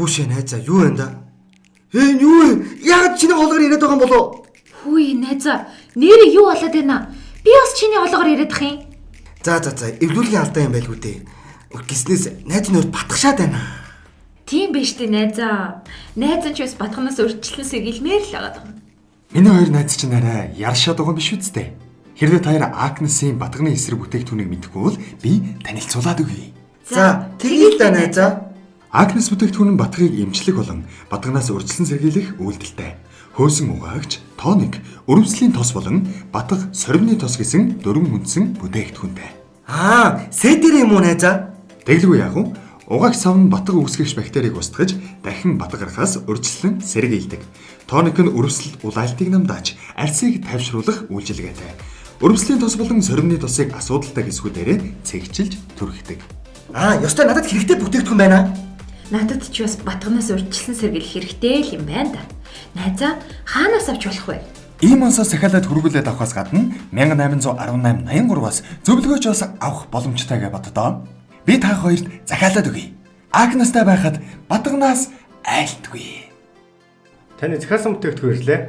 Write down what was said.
Хүүшээ найзаа, юу вэ да? Ээ, юу вэ? Яагаад чиний хоолоор яриад байгаа юм болов? Хүү, найзаа, нэрээ юу болоод байна? Би бас чиний хоолоогоор яриад ах юм. За, эвлүүлгийн алдаа юм байлгүй дээ. Гиснээс найз нь өөрт батгшаад байна. Тийм биш үү, найзаа. Найз нь ч бас батханаас урьдчилан сэргийлмээр л байгаа юм. Миний хоёр найз чинь арай яршаад байгаа юм биш үсттэй. Хэрвээ та хоёр Агнесийн батганы эсрэг бүтээгдэхүүнийг мэдэхгүй бол би танилцуулаад өгье. За, тэгье л да, найзаа. Агнес бүтээгдэхүүн нь батгыг эмчлэх болон батганаас урьдчилан сэргийлэх үйлдэлтэй. Хөөсөн угаагч, тоник, өрөвслийн тос болон батга сорвины тос гэсэн дөрвөн үндсэн бүтээгдэхүүнтэй. Аа, сэтэр юм уу, найзаа? Тэгэлгүй яах вэ? Угаагч сав нь батга үүсгэгч бактерийг устгаж, дахин батга гарахаас урьдчилан сэргийлдэг. Тоник нь өрөвсөл улаалтыг намдааж, арьсыг тайвшруулах үйлчилгээтэй. Өрөвслийн тос болон сорвины тосыг асуудалтай хэсгүүдээрээ цэгчилж түрхдэг. Аа, ёстой надад хэрэгтэй бүтээгдэхүүн байна. Надад ч бас батганаас урьдчилан сэргийлэх хэрэгтэй л юм байна да. Найзаа, хаанаас авч болох вэ? Ийм онсоо сахиалаад хөргүүлээд авахаас гадна 1818 83-аас зөвлөгөөч бас авах боломжтой гэж боддоо. Би та хоёрт захиалаад өгье. Агнестай байхад батганаас айлтгүй. Таны захиалсан бүтээгдэхүүн ирлээ.